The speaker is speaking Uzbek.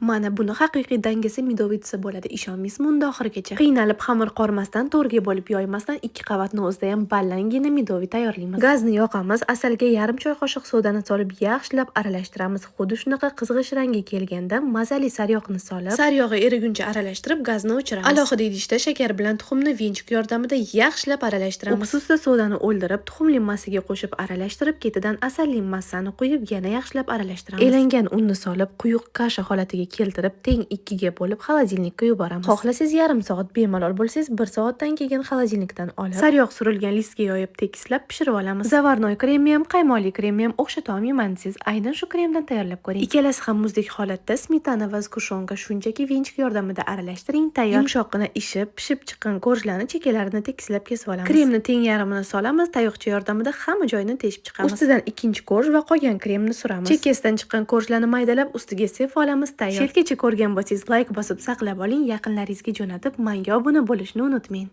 Mana buni haqiqiy dangasa медовый desa bo'ladi. Ishonmaysizmi unda oxirigacha? Qiynalib xamir qormasdan, to'rga bo'lib yoymasdan ikki qavatni o'zida ham ballangina медовый tayyorlaymiz. Gazni yoqamiz, asalga yarim choy qoshiq sodani solib yaxshilab aralashtiramiz. Xuddi shunaqa qizg'ish rangga kelganda mazali sariyog'ni solib, sariyog'i eriguncha aralashtirib, gazni o'chiramiz. Alohida idishda shakar bilan tuxumni венчик yordamida yaxshilab aralashtiramiz. Uksusda sodani o'ldirib, tuxumli massaga qo'shib aralashtirib, ketidan asalli massani quyib, yana yaxshilab aralashtiramiz. Elangan unni solib, quyuq kasha holatiga keltirib, teng ikkiga bo'lib холодильник ka yuboramiz. Xohlasangiz yarim soat bemalol bo'lsangiz, 1 soatdan keyin холодильник dan olib, sariyog' surilgan listga yoyib tekislab pishirib olamiz. Заварной kremni ham, qaymoqli kremni ham o'xshata olmayman desangiz, aynan shu kremdan tayyorlab ko'ring. Ikkalasi ham muzdek holatda smetana va сгущёнка shunchaki венчик yordamida aralashtiring, tayyor. Yumshoqqina ishib, pishib chiqqan корж larni chekkalarini tekislab kesib olamiz. Kremni teng yarmini solamiz, tayoqcha yordamida hamma joyini teshib chiqamiz. Ustidan ikkinchi корж va qolgan kremni suramiz. Chekkasidan chiqqan корж larni maydalab ustiga sepib olamiz, tayyor. Chetgacha ko'rgan bo'lsangiz, layk bosib saqlab oling, yaqinlaringizga jo'natib, menga obuna bo'lishni unutmang.